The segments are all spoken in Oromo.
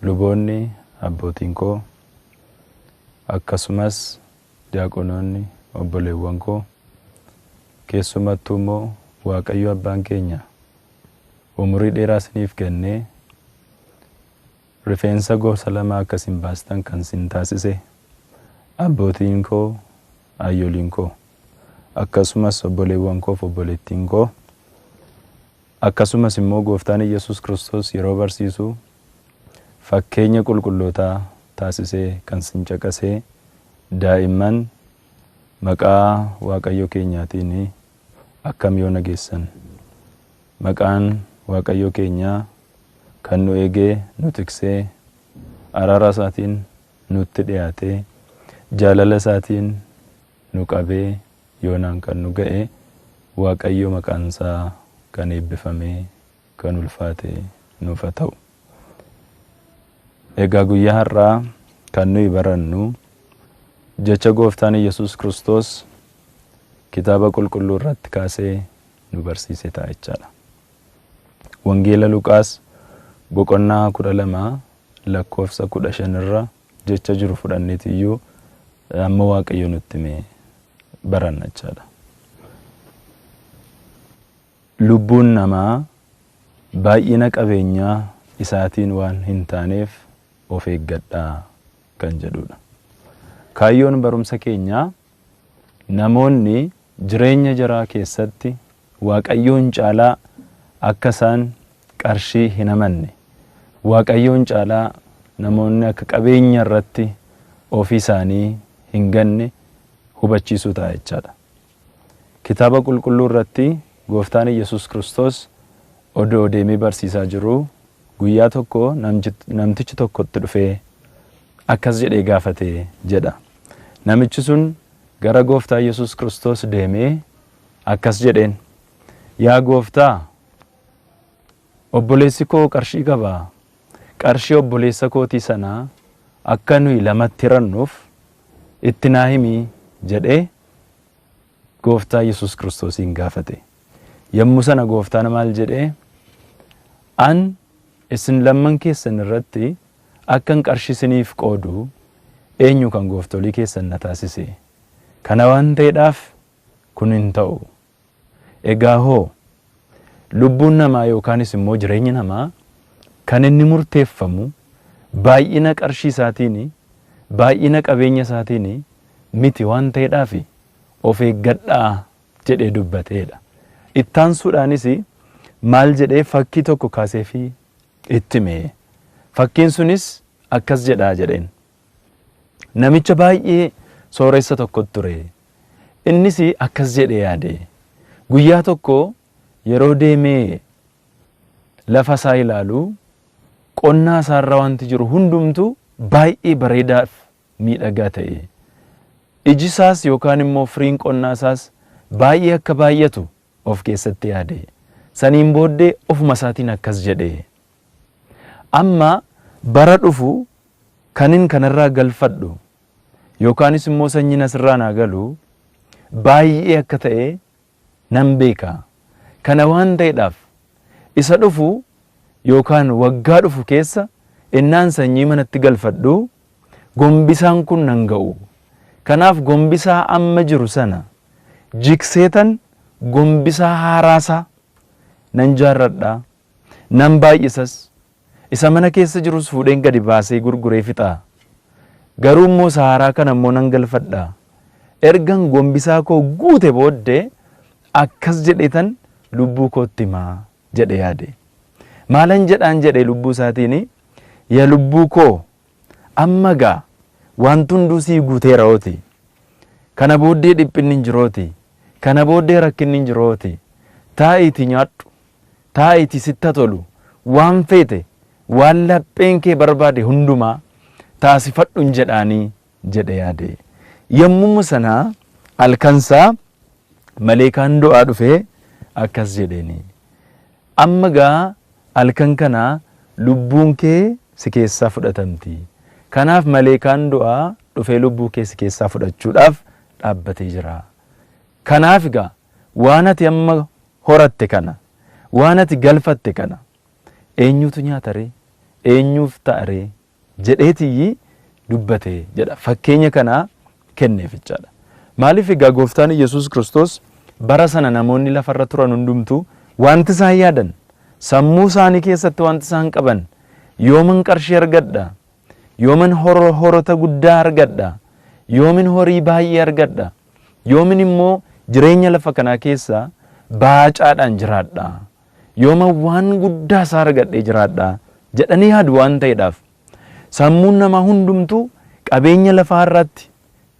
Luboonni abbootiin koo, akkasumas diyaaqonoonni obboleewwan koo, keessumattuu immoo Waaqayyo abbaan keenya umurii dheeraa isiniif kennee rifeensa gosa lama akka isin baastan kan isin taasise abbootiin koo, ayyoliin koo, akkasumas obboleewwan koo fi obboleettiin koo, akkasumas immoo gooftaan Iyyasuus Kiristoos yeroo barsiisu fakkeenya qulqullootaa taasisee kan isin caqasee daa'imman, maqaa Waaqayyo keenyaatiin akkam yoo nageessan. Maqaan Waaqayyo keenyaa kan nu eegee nu tiksee, araara isaatiin nutti dhiyaatee, jaalala isaatiin nu qabee yoonaan kan nu ga'e Waaqayyo maqaan isaa kan eebbifamee kan ulfaate nuuf haa ta'u. Egaa guyyaa har'aa kan nuyi barannu jecha gooftaan Iyyasuus Kiristoos kitaaba qulqulluu irratti kaasee nu barsiise ta'a jechaadha. Wangeela Luqaas boqonnaa 12 lakkoofsa 15 irra jecha jiru fudhanneetiyyuu amma Waaqayyo nutti hime baranna jechaadha. Lubbuun namaa baay'ina qabeenyaa isaatiin waan hin taaneef of eeggadhaa kan jedhudha. Kaayyoon barumsa keenyaa namoonni jireenya jaraa keessatti Waaqayyoon caalaa akka isaan qarshii hin amanne, Waaqayyoon caalaa namoonni akka qabeenya irratti ofii isaanii hin ganne hubachiisuu ta'a jechaadha. Kitaaba qulqulluu irratti gooftaan Iyyasuus Kiristoos odoo deemee barsiisaa jiruu guyyaa tokko namtichi tokkotti dhufee akkas jedhee gaafate jedha. Namichi sun gara gooftaa Iyyasuus Kiristoos deemee akkas jedheen, Yaa gooftaa, obboleessi koo qarshii qaba. Qarshii obboleessa kootii sanaa akka nuyi lamatti hirannuuf itti naa himi jedhee gooftaa Yesuus Kiristoosiin gaafate. Yommuu sana gooftaan maal jedhee, An isin lamman keessan irratti akkan qarshii isiniif qoodu eenyu kan gooftolii keessan na taasise? Kana waan ta'eedhaaf kun hin ta'u. Egaa hoo lubbuun namaa yookaanis immoo jireenyi namaa kan inni murteeffamu baay'ina qarshii isaatiin, baay'ina qabeenya isaatiin miti waan ta'eedhaaf of eeggadhaa jedhee dubbateedha. Ittaansuudhaanis maal jedhee fakkii tokko kaaseefii itti hime. Fakkiin sunis akkas jedhaa jedheen. Namicha baay'ee sooressa tokkotu ture. Innis akkas jedhee yaade. Guyyaa tokko yeroo deemee lafa isaa ilaalu qonnaa isaarra wanti jiru hundumtuu baay'ee bareedaaf miidhagaa ta'e. Iji isaas yookaan immoo firiin qonnaa isaas baay'ee akka baay'atu of keessatti yaade. Saniin booddee ofuma isaatiin akkas jedhe. Amma bara dhufu kanin kanarraa galfadhu yookaanis immoo sanyiin asirraa naa galu baay'ee akka ta'e nan beeka. Kana waan ta'eedhaaf isa dhufu yookaan waggaa dhufu keessa innaan sanyii manatti galfadhu gombisaan kun nan ga'u. Kanaaf gombisaa amma jiru sana jigseetan gombisaa haaraasaa nan jaarradha, nan baay'isas. Isa mana keessa jirus fuudheen gadi baasee gurguree fixa. Garuu immoo isa haaraa kana immoo nan galfadha. Ergan gombisaa koo guute booddee akkas jedheetan lubbuu kootti himaa jedhe yaade. Maalan jedhaan jedhe lubbuu isaatiin, yaa lubbuu koo amma gaa wanti hunduu sii guuteeraooti. Kana booddee dhiphinni hin jirooti. Kana booddee rakkinni hin jirooti. Taa'iitii nyaadhu. Taa'iitii sitta tolu. Waan feete, waan lapheen kee barbaade hundumaa taasifadhun jedhaanii jedhe yaade. Yommuma sana halkansaa maleekaan du'aa dhufee akkas jedheeni. Amma gaa halkan kana lubbuun kee si keessaa fudhatamti. Kanaaf maleekaan du'aa dhufee lubbuu kee si keessaa fudhachuudhaaf dhaabbatee jira. Kanaaf egaa waan ati amma horatte kana, waan ati galfatte kana eenyutu nyaata ree? eenyuuf ta'a ree jedheetiyyi dubbate jedha. Fakkeenya kanaa kenneef jechaadha. Maaliif egaa gooftaan Yesuus Kiristoos bara sana namoonni lafarra turan hundumtuu wanti isaan yaadan, sammuu isaanii keessatti wanti isaan qaban, yooman qarshii argadha, yooman horota guddaa argadha, yoomin horii baay'ee argadha, yoomin immoo jireenya lafa kanaa keessa baacaadhaan jiraadha, yooman waan guddaa isaa argadhee jiraadha jedhanii yaadu waan ta'eedhaaf sammuun namaa hundumtuu qabeenya lafaa irratti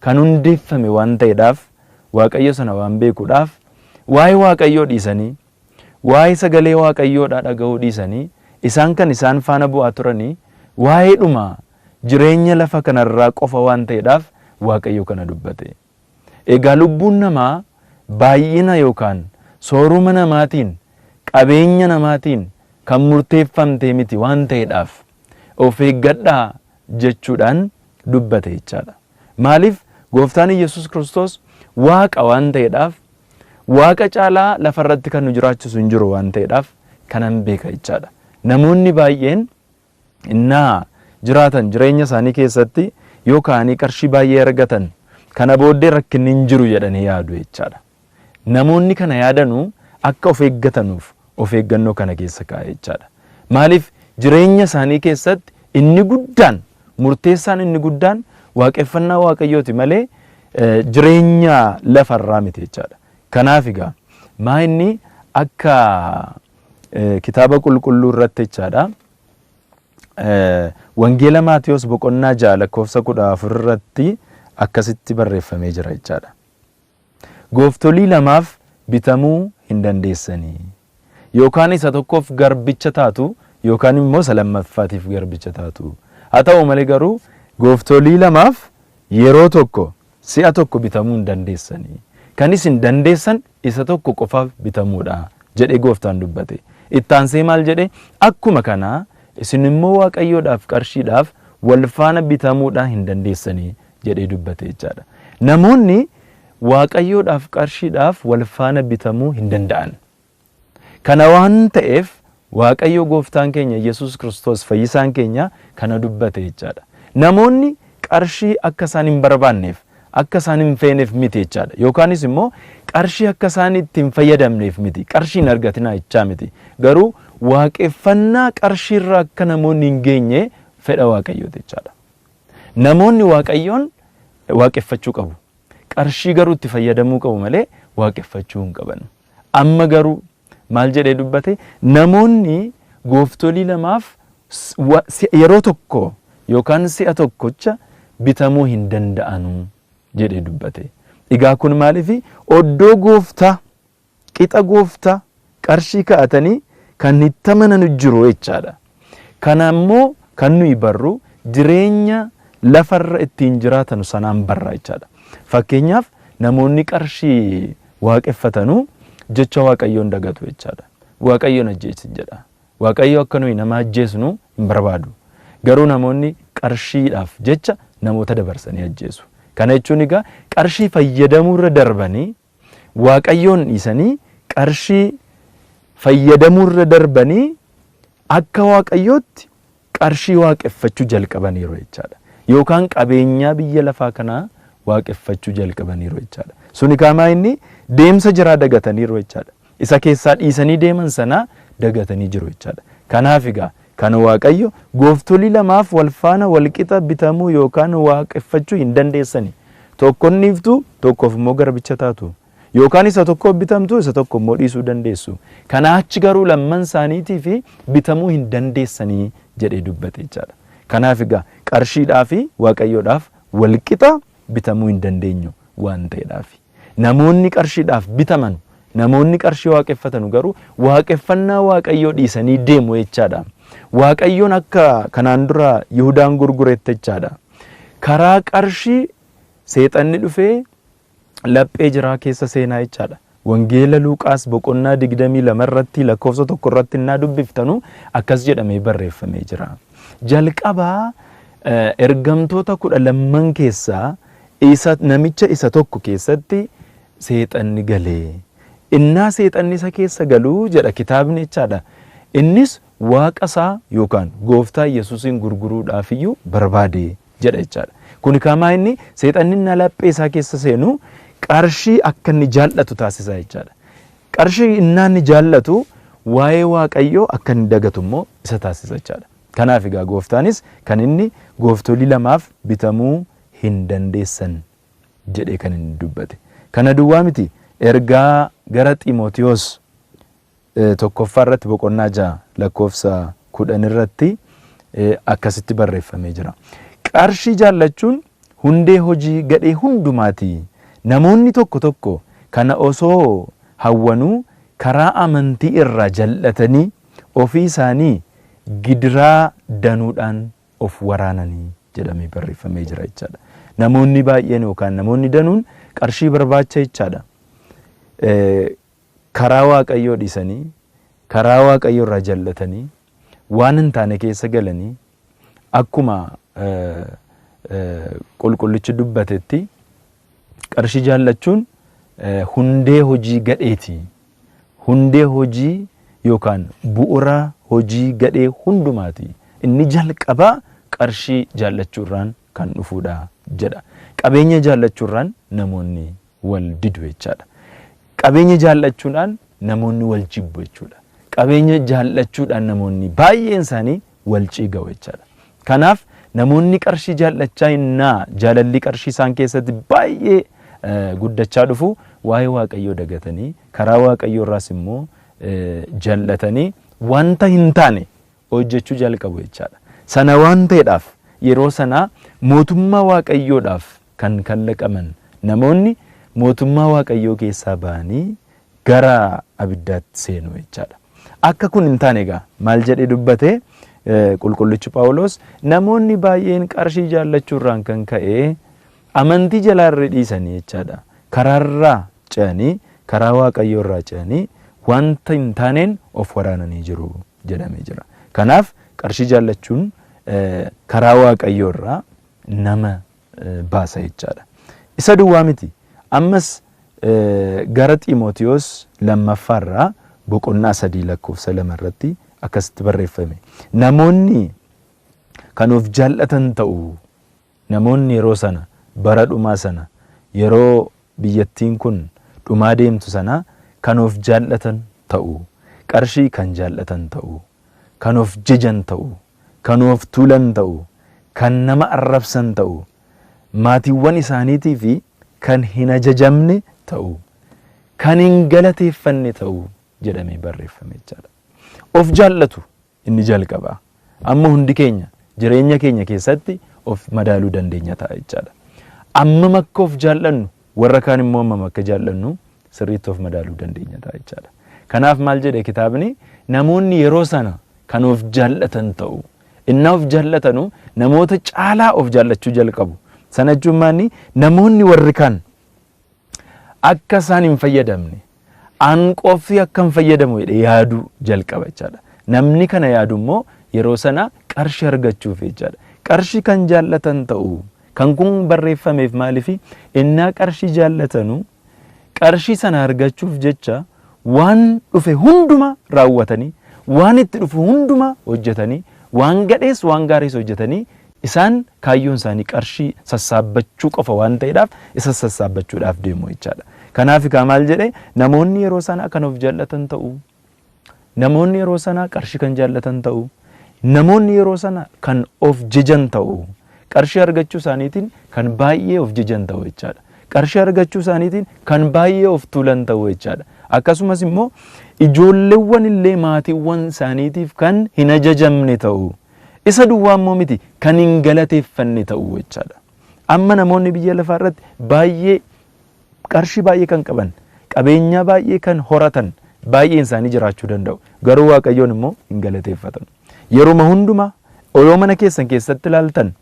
kan hundeeffame waan ta'eedhaaf Waaqayyo sana waan beekuudhaaf waa'ee Waaqayyoo dhiisanii, waa'ee sagalee Waaqayyoodhaa dhaga'uu dhiisanii, isaan kan isaan faana bu'aa turanii waa'ee dhuma jireenya lafa kanarraa qofa waan ta'eedhaaf Waaqayyo kana dubbate. Egaa lubbuun namaa baay'ina yookaan sooruma namaatiin, qabeenya namaatiin kan murteeffamtee miti waan ta'eedhaaf of eeggadhaa jechuudhaan dubbate jechaadha. Maaliif gooftaan Yesuus Kiristoos Waaqa waan ta'eedhaaf, Waaqa caalaa lafarratti kan nu jiraachisu hin jiru waan ta'eedhaaf kanan beeka jechaadha. Namoonni baay'een innaa jiraatan jireenya isaanii keessatti yoo ka'anii qarshii baay'ee argatan kana booddee rakkinni hin jiru jedhanii yaadu jechaadha. Namoonni kana yaadanu akka of eeggatanuuf of eeggannoo kana keessa kaa'e jechaadha. Maaliif jireenya isaanii keessatti inni guddaan, murteessaan inni guddaan waaqeffannaa Waaqayyooti malee jireenya lafarraa miti jechaadha. Kanaaf egaa maa inni akka kitaaba qulqulluu irratti jechaadha. Wangeela Maatiyos boqonnaa 6 lakkoofsa 14 irratti akkasitti barreeffamee jira jechaadha. Gooftolii lamaaf bitamuu hin dandeessanii. Yookaan isa tokkoof garbicha taatu, yookaan immoo isa lammaffaatiif garbicha taatu. Haa ta'u malee garuu gooftolii lamaaf yeroo tokko, si'a tokko bitamuu hin dandeessanii. Kan isin dandeessan isa tokko qofaaf bitamuudha jedhee gooftaan dubbate. Ittaansee maal jedhe? Akkuma kanaa isin immoo Waaqayyoodhaaf qarshiidhaaf wal faana bitamuudhaa hin dandeessanii jedhee dubbate jechaadha. Namoonni Waaqayyoodhaaf qarshiidhaaf wal faana bitamuu hin danda'an. Kana waan ta'eef Waaqayyo gooftaan keenya Yesuus Kiristoos fayyisaan keenya kana dubbate jechaadha. Namoonni qarshii akka isaan hin barbaanneef, akka isaan hin feeneef miti jechaadha. Yookaanis immoo qarshii akka isaan itti hin fayyadamneef miti. Qarshii hin argatinaa jechaa miti. Garuu waaqeffannaa qarshiirra akka namoonni hin geenye fedha Waaqayyooti jechaadha. Namoonni Waaqayyoon waaqeffachuu qabu. Qarshii garuu itti fayyadamuu qabu malee waaqeffachuu hin qaban. Amma garuu maal jedhee dubbate? Namoonni gooftolii lamaaf yeroo tokko yookaan si'a tokkocha bitamuu hin danda'anu jedhee dubbate. Egaa kun maaliif oddoo gooftaa, qixa gooftaa qarshii kaa'atanii kan itti amananu jiru jechaadha. Kana immoo kan nuyi barru jireenya lafarra ittiin jiraatanu sanaan barra jechaadha. Fakkeenyaaf namoonni qarshii waaqeffatanu jecha Waaqayyoon dagatu jechaadha. Waaqayyoon ajjeesin jedha. Waaqayyo akka nuyi nama ajjeesnu hin barbaadu. Garuu namoonni qarshiidhaaf jecha namoota dabarsanii ajjeesu. Kana jechuun egaa qarshii fayyadamuurra darbanii Waaqayyoon dhiisanii, qarshii fayyadamuurra darbanii akka Waaqayyootti qarshii waaqeffachuu jalqabaniiru jechaadha. Yookaan qabeenyaa biyya lafaa kanaa waaqeffachuu jalqabaniiru jechaadha. Suni kaamaa inni deemsa jiraa dagataniiru jechaadha. Isa keessaa dhiisanii deeman sanaa dagatanii jiru jechaadha. Kanaaf egaa kan Waaqayyo gooftolii lamaaf wal faana wal qixa bitamuu yookaan waaqeffachuu hin dandeessani. Tokkon dhiiftu, tokkoof immoo garbicha taatu. Yookaan isa tokkoof bitamtu, isa tokko immoo dhiisuu dandeessu. Kanaa achi garuu lamman isaaniitii fi bitamuu hin dandeessanii jedhee dubbate jechaadha. Kanaaf egaa qarshiidhaa fi Waaqayyoodhaaf wal qixa bitamuu hin dandeenyu waan ta'eedhaafi. Namoonni qarshiidhaaf bitaman, namoonni qarshii waaqeffatanu garuu waaqeffannaa Waaqayyoo dhiisanii deemu jechaadha. Waaqayyoon akka kanaan dura Yihudaan gurguretti jechaadha. Karaa qarshii seexanni dhufee laphee jiraa keessa seenaa jechaadha. Wangeela Luuqaas boqonnaa 22 irratti lakkoofsa 1 irratti innaa dubbiftanu akkas jedhamee barreeffamee jira. Jalqabaa ergamtoota 12 keessaa isa namicha isa tokko keessatti seexanni galee. Innaa seexanni isa keessa galuu jedha kitaabni jechaadha. Innis Waaqa isaa yookaan gooftaa Yesuusiin gurguruudhaaf iyyuu barbaade jedha jechaadha. Kuni kamaa inni seexanni inni laphee isaa keessa seenu qarshii akka inni jaallatu taasisa jechaadha. Qarshii innaa inni jaallatu waa'ee Waaqayyoo akka inni dagatu immoo isa taasisa jechaadha. Kanaaf egaa gooftaanis kan inni gooftolii lamaaf bitamuu hin dandeessan jedhee kan inni dubbate. Kana duwwaa miti, ergaa gara Xiimotewos tokkoffaa irratti boqonnaa 6 lakkoofsa 10 irratti akkasitti barreeffamee jira. Qarshii jaallachuun hundee hojii gadhee hundumaati. Namoonni tokko tokko kana osoo hawwanuu karaa amantii irraa jal'atanii ofii isaanii gidiraa danuudhaan of waraananii jedhamee barreeffamee jira jechaadha. Namoonni baay'een yookaan namoonni danuun qarshii barbaacha jechaadha. Karaa Waaqayyoo dhiisanii, karaa Waaqayyoo irraa jal'atanii, waan hin taane keessa galanii akkuma qulqullichi dubbatetti qarshii jaallachuun hundee hojii gadheeti. Hundee hojii yookaan bu'uura hojii gadhee hundumaati. Inni jalqabaa qarshii jaallachuu irraan kan dhufuudha jedha. Qabeenya jaallachuu irraan namoonni wal didu jechaadha. Qabeenya jaallachuudhaan namoonni wal jibbu jechuudha. Qabeenya jaallachuudhaan namoonni baay'een isaanii wal ciiga'u jechaadha. Kanaaf namoonni qarshii jaallachaa innaa jaalalli qarshii isaan keessatti baay'ee guddachaa dhufu waa'ee Waaqayyoo dagatanii karaa Waaqayyoo irraas immoo jal'atanii wanta hin taane hojjechuu jalqabu jechaadha. Sana waan ta'eedhaaf yeroo sanaa mootummaa Waaqayyoodhaaf kan kallaqaman namoonni mootummaa Waaqayyoo keessaa ba'anii gara abiddaatti seenu jechaadha. Akka kun hin taane egaa maal jedhee dubbate qulqullichi Phaawulos? Namoonni baay'een qarshii jaallachuu irraan kan ka'e amantii jalaarra dhiisanii jechaadha. Karaarraa ce'anii, karaa Waaqayyoo irraa ce'anii wanta hin taaneen of waraananii jiru jedhamee jira. Kanaaf qarshii jaallachuun karaa Waaqayyoo irraa nama baasa jechaadha. Isa duwwaa miti. Ammas gara Xiimotewos lammaffaa irraa boqonnaa 3 lakkoofsa 2 irratti akkasitti barreeffame. Namoonni kan of jaallatan ta'u. Namoonni yeroo sana, bara dhumaa sana, yeroo biyyattiin kun dhumaa deemtu sana kan of jaallatan ta'u. Qarshii kan jaallatan ta'u. Kan of jajan ta'u. Kan of tuulan ta'u. Kan nama arrabsan ta'u. Maatiiwwan isaaniitii fi kan hin ajajamne ta'u. Kan hin galateeffanne ta'u jedhamee barreeffame jechaadha. Of jaallatu inni jalqabaa. Amma hundi keenya jireenya keenya keessatti of madaaluu dandeenya ta'a jechaadha. Ammam akka of jaallannu, warra kaan immoo ammam akka jaallannu sirriitti of madaaluu dandeenya ta'a jechaadha. Kanaaf maal jedhe kitaabni? Namoonni yeroo sana kan of jaallatan ta'u. Innaa of jaallatanu namoota caalaa of jaallachuu jalqabu. Sana jechuun maanni? Namoonni warri kaan akka isaan hin fayyadamne, an qofti akka hin fayyadamu jedhee yaaduu jalqaba jechaadha. Namni kana yaadu immoo yeroo sana qarshii argachuuf jechaadha. Qarshii kan jaallatan ta'u. Kan kun barreeffameef maaliifi? Innaa qarshii jaallatanu qarshii sana argachuuf jecha waan dhufe hunduma raawwatanii, waan itti dhufu hunduma hojjetanii, waan gadhees waan gaariis hojjetanii, isaan kaayyoon isaanii qarshii sassaabbachuu qofa waan ta'eedhaaf isa sassaabbachuudhaaf deemu jechaadha. Kanaaf egaa maal jedhe? Namoonni yeroo sana kan of jaallatan ta'u. Namoonni yeroo sana qarshii kan jaallatan ta'u. Namoonni yeroo sana kan of jajan ta'u. Qarshii argachuu isaaniitiin kan baay'ee of jajan ta'u jechaadha. Qarshii argachuu isaaniitiin kan baay'ee of tuulan ta'u jechaadha. Akkasumas immoo ijoolleewwan illee maatiiwwan isaaniitiif kan hin ajajamne ta'u. Isa duwwaa immoo miti, kan hin galateeffanne ta'u jechaadha. Amma namoonni biyya lafaa irratti baay'ee qarshii baay'ee kan qaban, qabeenyaa baay'ee kan horatan baay'een isaanii jiraachuu danda'u. Garuu Waaqayyoon immoo hin galateeffatan. Yeruma hundumaa yoo mana keessan keessatti ilaaltan,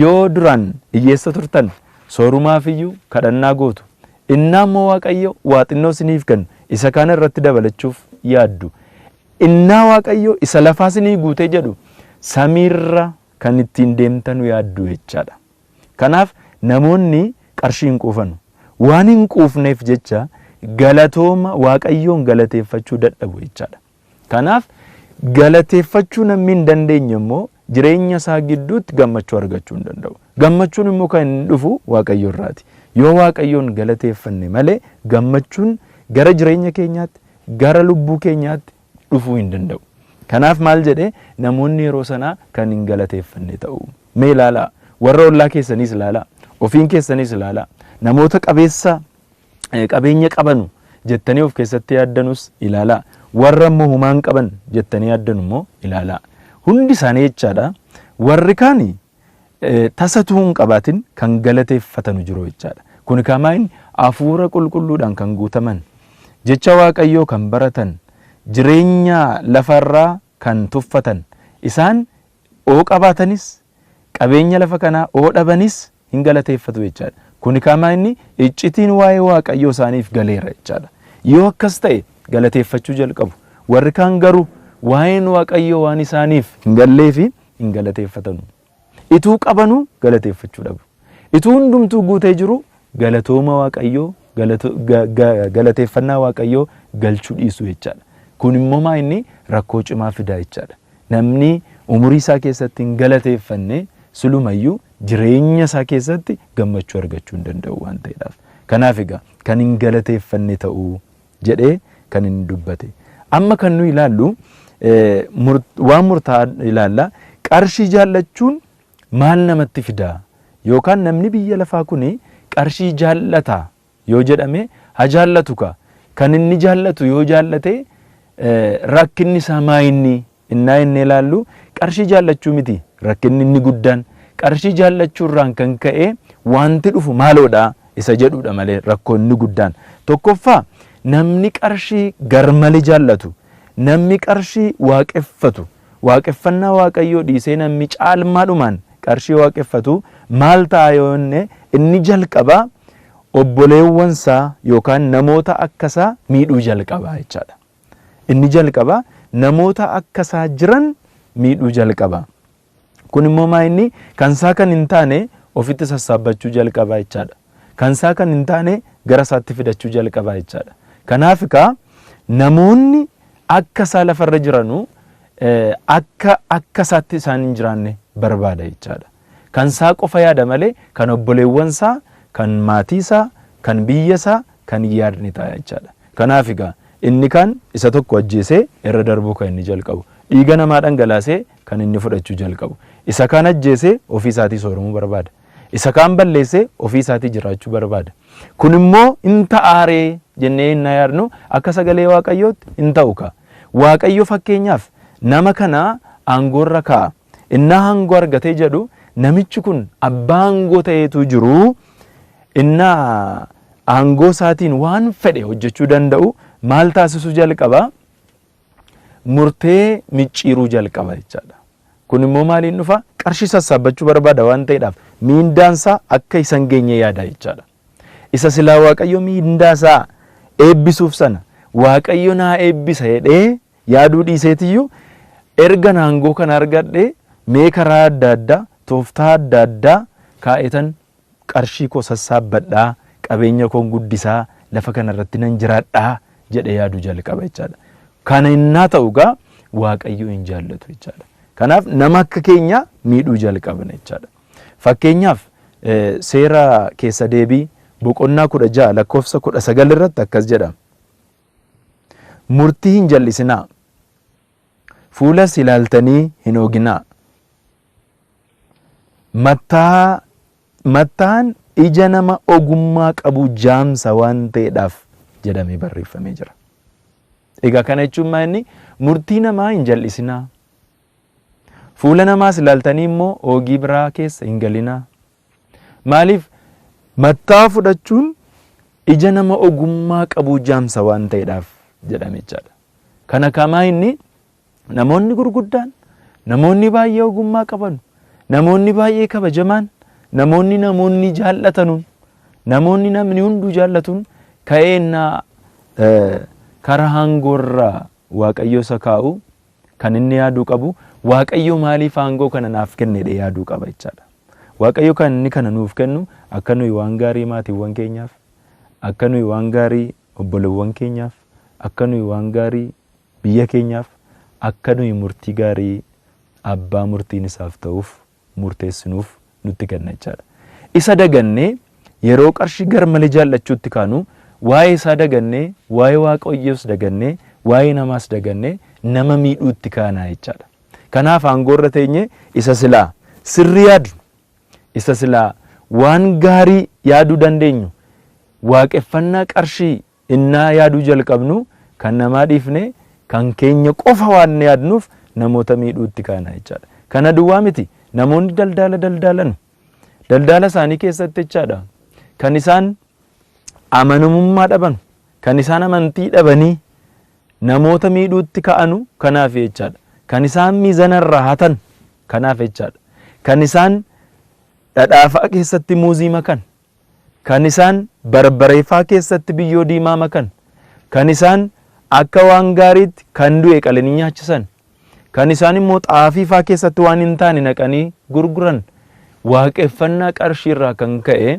yoo duraan hiyyeessa turtan soorumaaf iyyuu kadhannaa gootu. Innaa immoo Waaqayyo waa xinnoo isiniif kennu isa kaan irratti dabalachuuf yaaddu. Innaa Waaqayyo isa lafaa isinii guutee jedhu samiirra kan ittiin deemtanu yaaddu jechaadha. Kanaaf namoonni qarshii hin quufanu. Waan hin quufneef jecha galatooma Waaqayyoon galateeffachuu dadhabu jechaadha. Kanaaf Galateeffachuu namni hin dandeenye immoo jireenya isaa gidduutti gammachuu argachuu hin danda'u. Gammachuun immoo kan inni dhufu Waaqayyo irraati. Yoo Waaqayyoon galateeffanne malee gammachuun gara jireenya keenyaatti, gara lubbuu keenyaatti dhufuu hin danda'u. Kanaaf maal jedhee namoonni yeroo sanaa kan hin galateeffanne ta'u. Mee ilaalaa, warra ollaa keessaniis ilaalaa, ofiin keessaniis ilaalaa, namoota qabeessa qabeenya qabanu jettanii of keessatti yaaddanus ilaalaa, warra immoo humaan qaban jettanii yaaddanu immoo ilaalaa. Hundi isaanii jechaadha warri kaani tasatuu hin qabaatin kan galateeffatanu jiru jechaadha. Kun kamaa inni hafuura qulqulluudhaan kan guutaman, jecha Waaqayyoo kan baratan, jireenya lafarraa kan tuffatan, isaan oo qabaatanis qabeenya lafa kanaa oo dhabanis hin galateeffatu jechaadha. Kun kamaa inni iccitiin waa'ee Waaqayyoo isaaniif galeera jechaadha. Yoo akkas ta'e galateeffachuu jalqabu. Warri kaan garuu waa'een Waaqayyoo waan isaaniif hin galleefi hin galateeffatanu. Ituu qabanuu galateeffachuu dhabu. Ituu hundumtuu guutee jiru galatooma Waaqayyoo, galateeffannaa Waaqayyoo galchuu dhiisu jechaadha. Kun immoo maa inni rakkoo cimaa fidaa jechaadha. Namni umurii isaa keessatti hin galateeffanne silumayyuu jireenya isaa keessatti gammachuu argachuu hin danda'u waan ta'eedhaaf. Kanaaf egaa kan hin galateeffanne ta'uu jedhee kan inni dubbate. Amma kan nuyi ilaallu waan murtaa'aa ilaalla. Qarshii jaallachuun maal namatti fidaa? Yookaan namni biyya lafaa kuni qarshii jaallata yoo jedhame haa jaallatu ka. Kan inni jaallatu yoo jaallate rakkinni isaa maa inni innaa inni ilaallu qarshii jaallachuu miti rakkinni inni guddaan. Qarshii jaallachuurraan kan ka'e wanti dhufu maaloodha isa jedhudha malee rakkoo inni guddaan. Tokkoffaa namni qarshii garmalee jaallatu, namni qarshii waaqeffatu, waaqeffannaa Waaqayyoo dhiisee namni caalmaadhumaan qarshii waaqeffatu maal ta'a yoo inni inni jalqabaa obboleewwansaa yookaan namoota akkasaa miidhuu jalqabaa jechaadha. Inni jalqabaa namoota akkasaa jiran miidhuu jalqaba. Kun immoo maa inni kansaa kan hin taane ofitti sassaabbachuu jalqabaa jechaadha. Kansaa kan hin taane gara isaatti fidachuu jalqabaa jechaadha. Kanaaf egaa namoonni akka isaa lafarra jiranuu akka akka isaatti isaan hin jiraanne barbaada jechaadha. Kan isaa qofa yaada malee kan obboleewwan isaa, kan maatii isaa, kan biyya isaa kan hin yaadne ta'a jechaadha. Kanaaf egaa inni kaan isa tokko ajjeesee irra darbuu kan inni jalqabu. Dhiiga namaa dhangalaasee kan inni fudhachuu jalqabu. Isa kaan ajjeesee ofii isaatii sooromuu barbaada. Isa kaan balleessee ofii isaatii jiraachuu barbaada. Kun immoo hin ta'aaree jennee hin yaadnu akka sagalee Waaqayyootti hin ta'u ka. Waaqayyo fakkeenyaaf nama kana aangoorra kaa'a. Innaa aangoo argatee jedhu namichi kun abbaa aangoo ta'eetu jiru innaa aangoo isaatiin waan fedhe hojjechuu danda'u maal taasisuu jalqaba? Murtee micciiruu jalqaba jechaadha. Kun immoo maaliin dhufa? Qarshii sassaabbachuu barbaada waan ta'eedhaaf miindaansaa akka isa hin geenye yaada jechaadha. Isa silaa Waaqayyo miindaasaa eebbisuuf sana Waaqayyo naa eebbisa jedhee yaaduu dhiiseetiyyuu erga aangoo kana argadhe mee karaa adda addaa tooftaa adda addaa kaa'etan qarshii koo sassaabbadhaa, qabeenya koon guddisaa, lafa kanarratti nan jiraadhaa jedhee yaaduu jalqaba jechaadha. Kana innaa ta'u egaa Waaqayyo hin jaallatu jechaadha. Kanaaf nama akka keenya miidhuu jalqabna jechaadha. Fakkeenyaaf seera keessa deebii boqonnaa 16 lakkoofsa 19 irratti akkas jedha. Murtii hin jal'isinaa, fuulas ilaaltanii hin hooginaa. Mattaan ija nama ogummaa qabu jaamsa waan ta'eedhaaf jedhamee barreeffamee jira. Egaa kana jechuun maa inni murtii namaa hin jal'isinaa. Fuula namaas ilaaltanii immoo oogii biraa keessa hin galinaa. Maaliif mattaa fudhachuun ija nama ogummaa qabu jaamsa waan ta'eedhaaf jedhame jechaadha. Kana kamaa inni namoonni gurguddaan, namoonni baay'ee ogummaa qaban, namoonni baay'ee kabajamaan, namoonni namoonni jaallatanuun, namoonni namni hunduu jaallatuun ka'eennaa karaa aangoorraa Waaqayyo isa kaa'u kan inni yaaduu qabu Waaqayyo maaliif aangoo kana naaf kenne jedhee yaaduu qaba jechaadha. Waaqayyo kan inni kana nuuf kennu akka nuyi waan gaarii maatiiwwan keenyaaf, akka nuyi waan gaarii obboleewwan keenyaaf, akka nuyi waan gaarii biyya keenyaaf, akka nuyi murtii gaarii abbaa murtiin isaaf ta'uuf murteessinuuf nutti kenna jechaadha. Isa dagannee yeroo qarshii garmalee jaallachuutti kaanu waa'ee isaa dagannee, waa'ee Waaqayyoos dagannee, waa'ee namaas dagannee nama miidhuutti kaanaa jechaadha. Kanaaf aangoo irra teenye isa silaa sirrii yaadu, isa silaa waan gaarii yaaduu dandeenyu, waaqeffannaa qarshii innaa yaaduu jalqabnu kan namaa dhiifne kan keenya qofa waan yaadnuuf namoota miidhuutti kaana jechaadha. Kana duwwaa miti, namoonni daldaala daldaalan daldaala isaanii keessatti jechaadha kan isaan amanamummaa dhaban, kan isaan amantii dhabanii namoota miidhuutti ka'anu kanaaf jechaadha. Kan isaan miizanarraa hatan kanaaf jechaadha. Kan isaan dhadhaafaa keessatti muuzii makan, kan isaan barbareefaa keessatti biyyoo diimaa makan, kan isaan akka waan gaariitti kan du'e qalanii nyaachisan, kan isaan immoo xaafiifaa keessatti waan hin taane naqanii gurguran waaqeffannaa qarshii irraa kan ka'e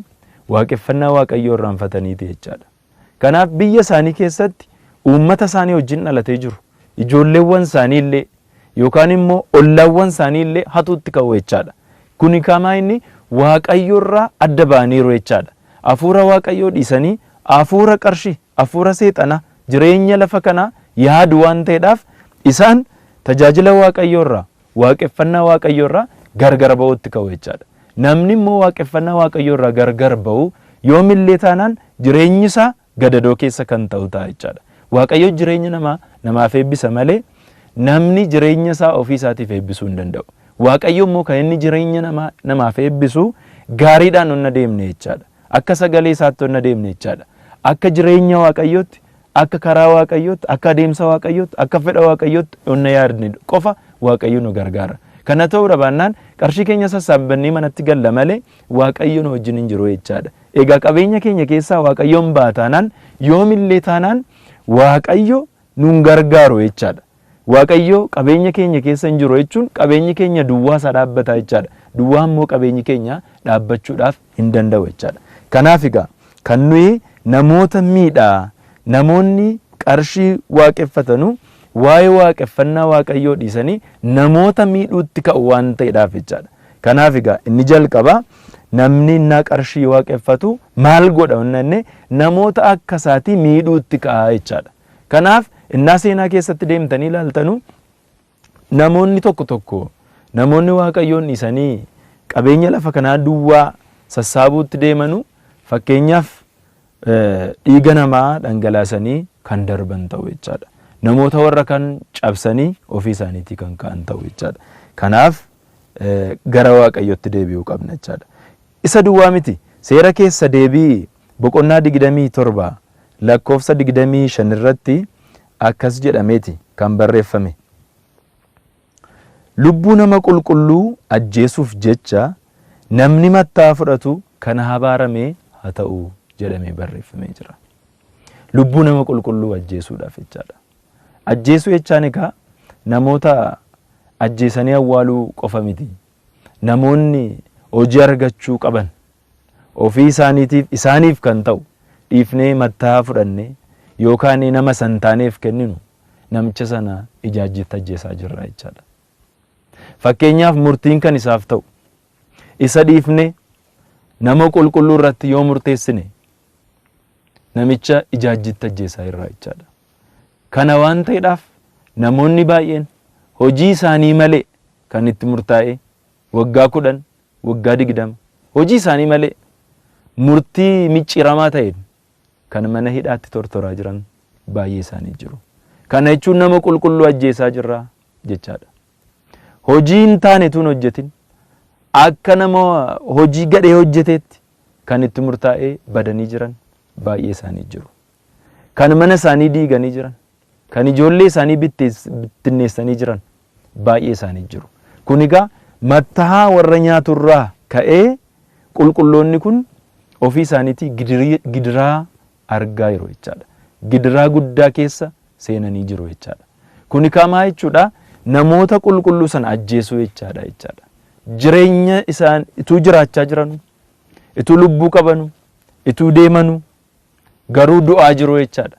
waaqeffannaa Waaqayyoo irraanfataniiti jechaadha. Kanaaf biyya isaanii keessatti uummata isaanii wajjin dhalatee jiru. Ijoolleewwan isaanii illee yookaan immoo ollaawwan isaanii illee hatuutti ka'u jechaadha. Kuni kamaa inni Waaqayyo irraa adda ba'aniiru jechaadha. Hafuura Waaqayyoo dhiisanii hafuura qarshii, hafuura seexanaa, jireenya lafa kanaa yaadu waan ta'eedhaaf isaan tajaajila Waaqayyoo irraa, waaqeffannaa Waaqayyoo irraa gargar ba'uutti ka'u jechaadha. Namni immoo waaqeffannaa Waaqayyoo irraa gargar ba'u yoomillee taanaan jireenyi isaa gadadoo keessa kan ta'u ta'a jechaadha. Waaqayyo jireenya namaa namaaf eebbisa malee namni jireenya isaa ofii isaatiif eebbisuu hin danda'u. Waaqayyo immoo kan inni jireenya namaa namaaf eebbisu gaariidhaan onna deemne jechaadha. Akka sagalee isaatti onna deemne jechaadha. Akka jireenya Waaqayyootti, akka karaa Waaqayyootti, akka adeemsa Waaqayyootti, akka fedha Waaqayyootti onna yaadne qofa Waaqayyo nu gargaara. Kana ta'uu baannaan qarshii keenya sassaabbannee manatti galla malee Waaqayyo nu wajjin hin jiru jechaadha. Egaa qabeenya keenya keessaa Waaqayyoon ba'a taanaan yoomillee taanaan Waaqayyo nun gargaaru jechaadha. Waaqayyo qabeenya keenya keessa hin jiru jechuun qabeenyi keenya duwwaa isaa dhaabbata jechaadha. Duwwaa immoo qabeenyi keenya dhaabbachuudhaaf hin danda'u jechaadha. Kanaaf egaa kan nuyi namoota miidhaa, namoonni qarshii waaqeffatanu waa'ee waaqeffannaa Waaqayyoo dhiisanii namoota miidhuutti ka'u waan ta'eedhaaf jechaadha. Kanaaf egaa inni jalqaba namni innaa qarshii waaqeffatu maal godha inni namoota akka isaatii miidhuutti ka'a jechaadha. Kanaaf innaa seenaa keessatti deemtanii ilaaltanu namoonni tokko tokko namoonni Waaqayyoon dhiisanii qabeenya lafa kanaa duwwaa sassaabuutti deemanu fakkeenyaaf dhiiga namaa dhangalaasanii kan darban ta'u jechaadha. Namoota warra kan cabsanii ofii isaaniitii kan ka'an ta'u jechaadha. Kanaaf gara Waaqayyootti deebi'uu qabna jechaadha. Isa duwwaa miti, seera keessa deebii boqonnaa 27 lakkoofsa 25 irratti akkas jedhameeti kan barreeffame. Lubbuu nama qulqulluu ajjeesuuf jecha namni mattaa fudhatu kan abaarame haa ta'u jedhamee barreeffamee jira. Lubbuu nama qulqulluu ajjeesuudhaaf jechaadha. Ajjeesuu jechaan egaa namoota ajjeesanii awwaaluu qofa miti. Namoonni hojii argachuu qaban ofii isaaniitiif isaaniif kan ta'u dhiifnee mattaa fudhannee yookaan nama san taaneef kenninu namicha sana ijaajjitti ajjeesaa jirra jechaadha. Fakkeenyaaf murtiin kan isaaf ta'u isa dhiifnee nama qulqulluu irratti yoo murteessine namicha ijaajjitti ajjeesaa jirra jechaadha. Kana waan ta'eedhaaf namoonni baay'een hojii isaanii malee kan itti murtaa'e waggaa 10, waggaa 20 hojii isaanii malee murtii micciiramaa ta'een kan mana hidhaatti tortoraa jiran baay'ee isaanii jiru. Kana jechuun nama qulqulluu ajjeesaa jirra jechaadha. Hojii hin taane tun hojjetin akka nama hojii gadhee hojjeteetti kan itti murtaa'ee badanii jiran baay'ee isaanii jiru. Kan mana isaanii diiganii jiran, kan ijoollee isaanii bittinneessanii jiran baay'ee isaanii jiru. Kun egaa mattahaa warra nyaaturraa ka'ee qulqulloonni kun ofii isaaniitii gidiraa argaa jiru jechaadha. Gidiraa guddaa keessa seenanii jiru jechaadha. Kun egaa maal jechuudha? Namoota qulqulluu sana ajjeesuu jechaadha jechaadha. Jireenya isaan ituu jiraachaa jiranu, ituu lubbuu qabanu, ituu deemanu garuu du'aa jiru jechaadha.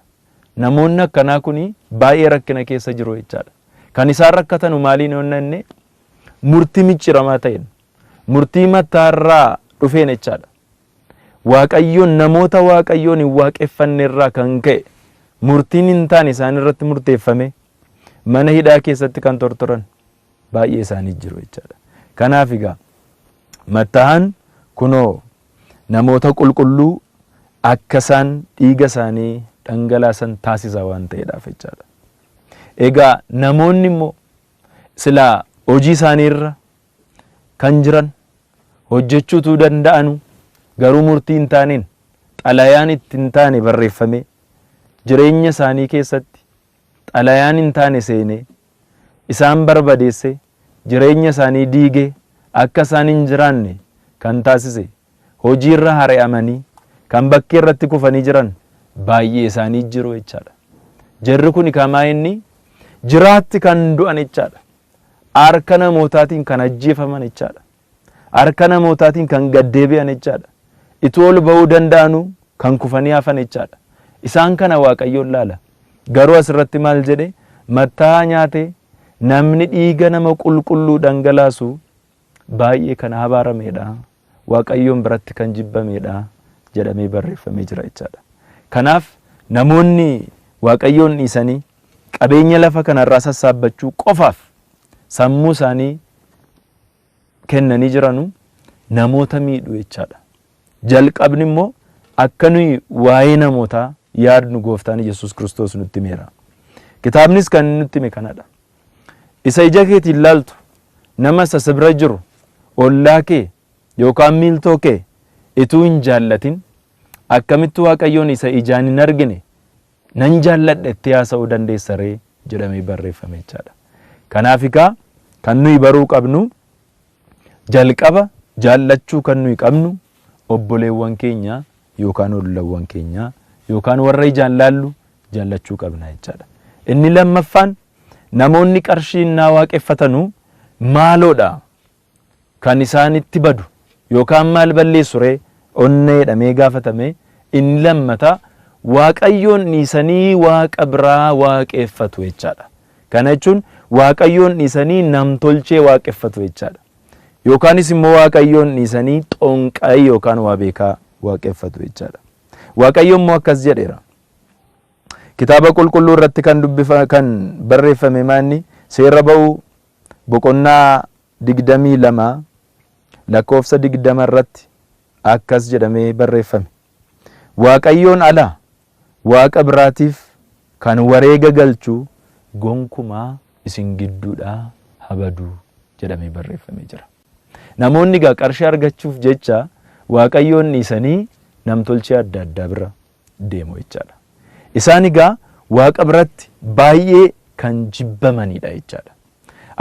Namoonni akkanaa kuni baay'ee rakkina keessa jiru jechaadha. Kan isaan rakkatanu maaliin onnanne murtii micciiramaa ta'een, murtii mataarraa dhufeen jechaadha. Waaqayyoon namoota Waaqayyoon hin waaqeffanne irraa kan ka'e murtiin hin taane isaan irratti murteeffame mana hidhaa keessatti kan tortoran baay'ee isaanii jiru jechaadha. Kanaaf egaa matta'aan kunoo namoota qulqulluu akka isaan dhiiga isaanii dhangalaasan taasisa waan ta'eedhaaf jechaadha. Egaa namoonni immoo silaa hojii isaaniirra kan jiran hojjechuutu danda'anu garuu murtii hin taaneen xalayaan itti hin taane barreeffame jireenya isaanii keessatti xalayaan hin taane seenee isaan barbadeesse jireenya isaanii diigee akka isaan hin jiraanne kan taasise hojiirra hari'amanii kan bakkee irratti kufanii jiran baay'ee isaanii jiru jechaadha. Jarri kun kamaa inni jiraatti kan du'an jechaadha. Harka namootaatiin kan ajjeefaman jechaadha. Harka namootaatiin kan gaddeebi'an jechaadha. Itoo ol ba'uu danda'anu kan kufanii hafan jechaadha. Isaan kana Waaqayyoon laala. Garuu asirratti maal jedhe mataa nyaate namni dhiiga nama qulqulluu dhangalaasu baay'ee kan abaaramedha. Waaqayyoon biratti kan jibbamedha jedhamee barreeffamee jira jechaadha. Kanaaf namoonni Waaqayyoon dhiisanii qabeenya lafa kanarraa sassaabbachuu qofaaf sammuu isaanii kennanii jiranu namoota miidhu jechaadha. Jalqabni immoo akka nuyi waa'ee namootaa yaadnu gooftaan Yesuus Kiristoos nutti himeera. Kitaabnis kan inni nutti hime kanadha. Isa ija keetiin laaltu nama isa si bira jiru ollaa kee yookaan miiltoo kee ituu hin jaallatin akkamitti Waaqayyoon isa ijaan hin argine nan jaalladha itti haasa'uu dandeessa ree jedhamee barreeffame jechaadha. Kanaaf egaa kan nuyi baruu qabnu jalqaba jaallachuu kan nuyi qabnu obboleewwan keenya yookaan ollawwan keenya yookaan warra ijaan laallu jaallachuu qabna jechaadha. Inni lammaffaan namoonni qarshii innaa waaqeffatanu maaloodha kan isaanitti badu yookaan maal balleessu ree onnee jedhamee gaafatame inni lammataa Waaqayyoon dhiisanii waaqa biraa waaqeffatu jechaadha. Kana jechuun Waaqayyoon dhiisanii namtolchee waaqeffatu jechaadha. Yookaanis immoo Waaqayyoon dhiisanii xonqaayii yookaan waa beekaa waaqeffatu jechaadha. Waaqayyo immoo akkas jedheera. Kitaaba qulqulluu irratti kan dubbifa kan barreeffame maanni seera ba'uu boqonnaa 22 lakkoofsa 20 irratti akkas jedhamee barreeffame. Waaqayyoon ala waaqa biraatiif kan wareega galchu gonkumaa isin gidduudhaa habadu jedhamee barreeffamee jira. Namoonni egaa qarshii argachuuf jecha Waaqayyoon dhiisanii namtolchee adda addaa bira deemu jechaadha. Isaan egaa Waaqa biratti baay'ee kan jibbamanidha jechaadha.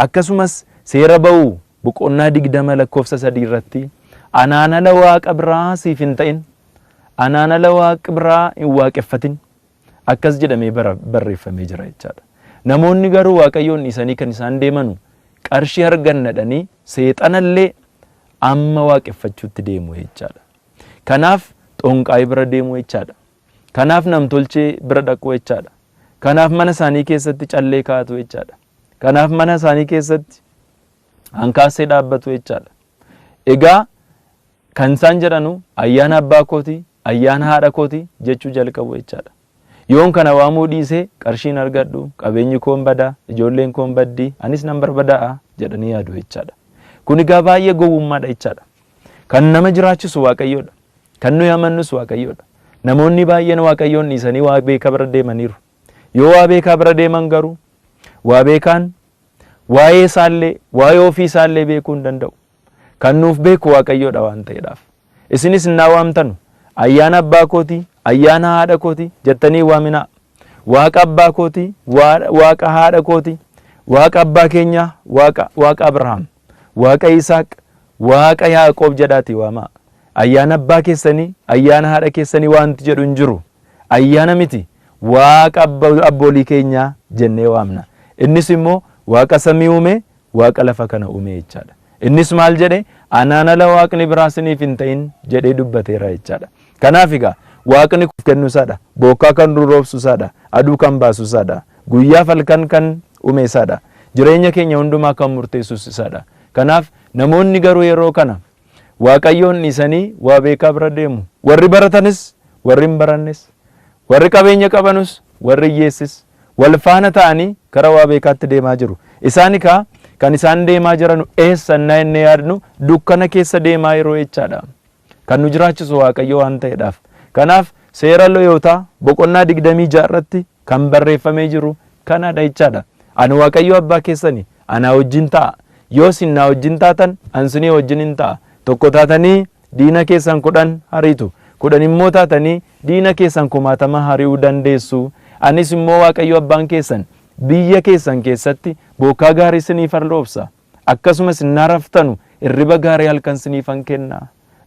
Akkasumas seera ba'uu boqonnaa 20 lakkoofsa 3 irratti anaan ala waaqa biraa siif hin ta'in, anaan ala waaqa biraa hin waaqeffatin akkas jedhamee barreeffamee jira jechaadha. Namoonni garuu Waaqayyoon dhiisanii kan isaan deemanu qarshii argannadhanii seexanallee amma waaqeffachuutti deemu jechaadha. Kanaaf xonqaayii bira deemu jechaadha. Kanaaf namtolchee bira dhaqu jechaadha. Kanaaf mana isaanii keessatti callee kaa'atu jechaadha. Kanaaf mana isaanii keessatti hankaassee dhaabbatu jechaadha. Egaa kan isaan jedhanu ayyaana abbaa kooti, ayyaana haadha kooti jechuu jalqabu jechaadha. Yoon kana waamuu dhiisee qarshiin argadhu, qabeenyi koon bada, ijoolleen koon baddi, anis nan barbadaa'a jedhanii yaadu jechaadha. Kun egaa baay'ee gowwummaadha jechaadha. Kan nama jiraachisu Waaqayyoodha. Kan nuyi amannus Waaqayyoodha. Namoonni baay'een Waaqayyoon dhiisanii waa beekaa bira deemaniiru. Yoo waa beekaa bira deeman garuu waa beekaan waa'ee isaallee waa'ee ofii isaallee beekuu hin danda'u. Kan nuuf beeku Waaqayyoodha waan ta'eedhaaf. Isinis innaa waamtanu ayyaana abbaa kootii, ayyaana haadha kootii jettanii waaminaa. Waaqa abbaa kootii, waaqa haadha kootii, waaqa abbaa keenyaa, waaqa waaqa Abrahaam, waaqa Yisaaq, waaqa Yaaqoob jedhaatii waamaa. Ayyaana abbaa keessanii, ayyaana haadha keessanii waanti jedhu hin jiru. Ayyaana miti waaqa abboolii keenyaa jennee waamna. Innis immoo waaqa samii uume, waaqa lafa kana uume jechaadha. Innis maal jedhe anaan ala waaqni biraa siniif hin ta'in jedhee dubbateera jechaadha. Kanaaf egaa waaqni kennu isaadha. Bokkaa kan roobsu isaadha. Aduu kan baasu isaadha. Guyyaa halkan kan uume isaadha. Jireenya keenya hundumaa kan murteessus isadha. Kanaaf namoonni garuu yeroo kana Waaqayyoon dhiisanii waa beekaa bira deemu. Warri baratanis, warri hin barannes, warri qabeenya qabanus, warri hiyyeessis wal faana ta'anii gara waa beekaatti deemaa jiru. Isaan egaa kan isaan deemaa jiranu eessa innaa inni yaadnu dukkana keessa deemaa yeroo jechaadha. Kan nu jiraachisu Waaqayyo waan ta'eedhaaf. Kanaaf seera Lewwotaa boqonnaa 26 irratti kan barreeffamee jiru kanadha jechaadha. Ani Waaqayyo abbaa keessani anaa wajjin ta'a. Yoo isin naa wajjin taatan an isinii wajjin hin ta'a. Tokko taatanii diina keessan 10 hariitu. 10 immoo taatanii diina keessan kumaatama hari'uu dandeessu. Anis immoo Waaqayyo abbaan keessan biyya keessan keessatti bokkaa gaarii isiniifan roobsa. Akkasumas innaa raftanu hirriba gaarii halkan isiniifan kenna.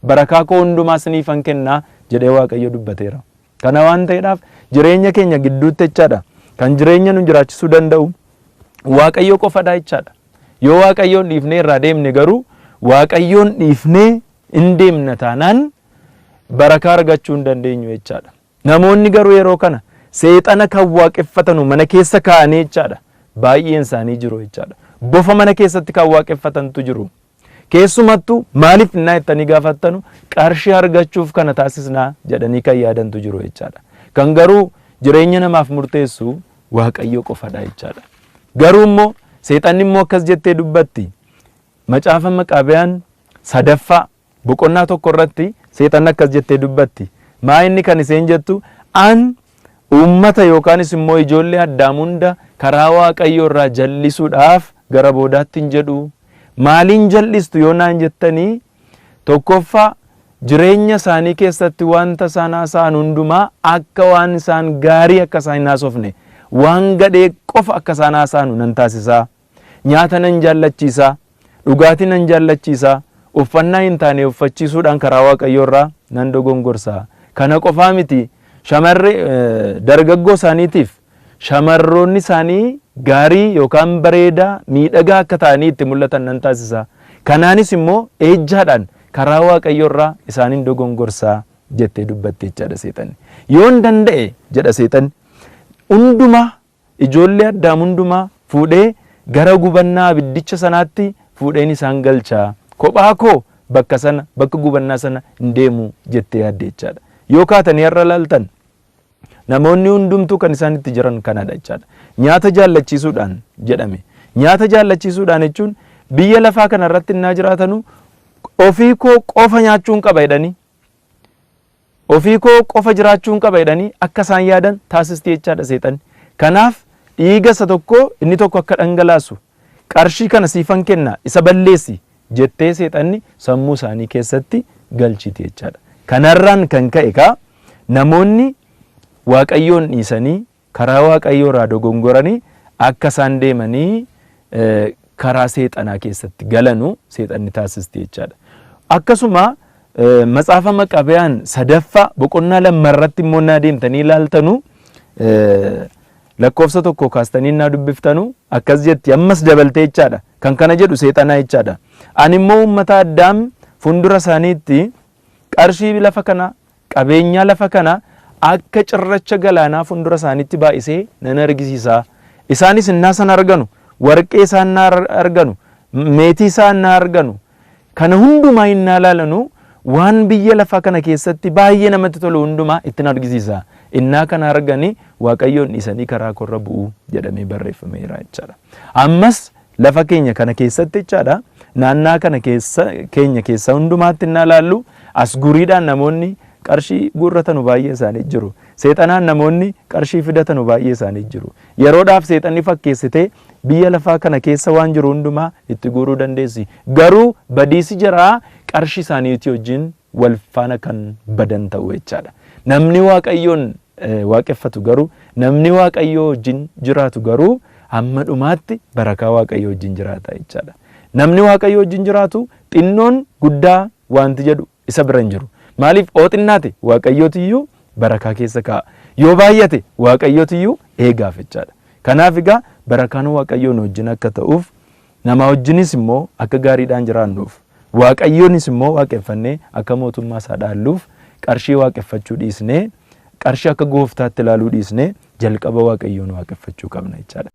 Barakaa koo hundumaa isiniifan kenna jedhee Waaqayyo dubbateera. Kana waan ta'eedhaaf jireenya keenya gidduutti jechaadha. Kan jireenya nu jiraachisuu danda'u Waaqayyo qofadha jechaadha. Yoo Waaqayyoon dhiifnee irraa deemne garuu Waaqayyoon dhiifnee hin deemna taanaan barakaa argachuu hin dandeenyu jechaadha. Namoonni garuu yeroo kana seexana kan waaqeffatanu mana keessa kaa'anii jechaadha. Baay'een isaanii jiru jechaadha. Bofa mana keessatti kan waaqeffatantu jiru. Keessumattuu maaliif innaa jettanii gaafattanu qarshii argachuuf kana taasisnaa jedhanii kan yaadantu jiru jechaadha. Kan garuu jireenya namaaf murteessu Waaqayyo qofadha jechaadha. Garuu immoo seexanni immoo akkas jettee dubbatti. Macaafa Maqaabiyaan sadaffaa boqonnaa 1 irratti seexanni akkas jettee dubbatti. Maa inni kan isheen jettu an uummata yookaanis immoo ijoollee Addaam hunda karaa Waaqayyoo irraa jal'isuudhaaf gara boodaatti hin jedhu. Maaliin jal'istu yoo naan jettanii tokkoffaa jireenya isaanii keessatti wanta isaan haasa'an hundumaa akka waan isaan gaarii akka isaan hin haasofne waan gadhee qofa akka isaan haasa'anu nan taasisaa. Nyaata nan jaallachiisa, dhugaatii nan jaallachiisa, uffannaa hin taane uffachiisuudhaan karaa Waaqayyoo irraa nan dogongorsa. Kana qofaa miti, shamarree dargaggoo isaaniitiif shamarroonni isaanii gaarii yookaan bareedaa miidhagaa akka ta'anii itti mul'atan nan taasisa. Kanaanis immoo eejjaadhaan karaa Waaqayyoo irraa isaanin dogongorsa jettee dubbatte jechaadha seexanni. Yoon danda'e jedha seexanni hundumaa Ijoollee Addaam hundumaa fuudhee gara gubannaa abiddicha sanaatti fuudheen isaan galcha. Kophaa koo bakka sana, bakka gubannaa sana hin deemu jettee yaadde jechaadha. Yoo kaatanii har'a ilaaltan namoonni hundumtuu kan isaan itti jiran kanadha jechaadha. Nyaata jaallachiisuudhaan jedhame. Nyaata jaallachiisuudhaan jechuun biyya lafaa kana irratti innaa jiraatanu ofii koo qofa nyaachuun qaba jedhanii Ofii koo qofa jiraachuun qaba jedhanii akka isaan yaadan taasisti jechaadha seexanni. Kanaaf dhiiga isa tokkoo inni tokko akka dhangalaasu qarshii kana siifan kenna isa balleessi jettee seexanni sammuu isaanii keessatti galchiti jechaadha. Kanarraan kan ka'e kaa namoonni Waaqayyoon dhiisanii karaa Waaqayyoo irraa dogongoranii akka isaan deemanii karaa seexanaa keessatti galanu seexanni taasisti jechaadha. Akkasuma matsaafa Maqabiyaan sadaffaa boqonnaa lamma irratti immoo naa deemtanii ilaaltanu lakkoofsa tokko kaastanii naa dubbiftanu akkas jetti ammas dabaltee jechaadha. Kan kana jedhu seexanaa jechaadha. Ani immoo uummata Addaam fuuldura isaaniitti qarshii lafa kana qabeenyaa lafa kana akka cirracha galaanaa fuuldura isaaniitti baay'isee nan argisiisa. Isaanis innaa sana arganu, warqee isaan innaa arganu, meetii isaa innaa arganu, kana hundumaa innaa ilaalanu waan biyya lafaa kana keessatti baay'ee namatti tolu hundumaa ittiin argisiisa. Innaa kana argani Waaqayyoon dhiisanii karaa korra bu'u jedhamee barreeffameera jechaadha. Ammas lafa keenya kana keessatti jechaadha naannaa kana keessa keenya keessa hundumaatti innaa laallu as guriidhaan namoonni qarshii guurratanu baay'ee isaanii jiru. Seexanaan namoonni qarshii fidatanu baay'ee isaanii jiru. Yeroodhaaf seexanni fakkeessitee biyya lafaa kana keessa waan jiru hundumaa itti guuruu dandeessi. Garuu badiisi jaraa qarshii isaaniitii wajjin wal faana kan badan ta'u jechaadha. Namni Waaqayyoon waaqeffatu garuu namni Waaqayyoo wajjin jiraatu garuu hamma dhumaatti barakaa Waaqayyoo wajjin jiraata jechaadha. Namni Waaqayyoo wajjin jiraatu xinnoon guddaa wanti jedhu isa bira hin jiru. Maaliif oo xinnaate Waaqayyootu iyyuu barakaa keessa kaa'a. Yoo baay'ate Waaqayyootu iyyuu eegaaf jechaadha. Kanaaf egaa barakaan Waaqayyoon wajjin akka ta'uuf nama wajjinis immoo akka gaariidhaan jiraannuuf Waaqayyoonis immoo waaqeffannee akka mootummaa isaa dhaalluuf qarshii waaqeffachuu dhiisnee qarshii akka gooftaatti ilaaluu dhiisnee jalqaba Waaqayyoon waaqeffachuu qabna jechaadha.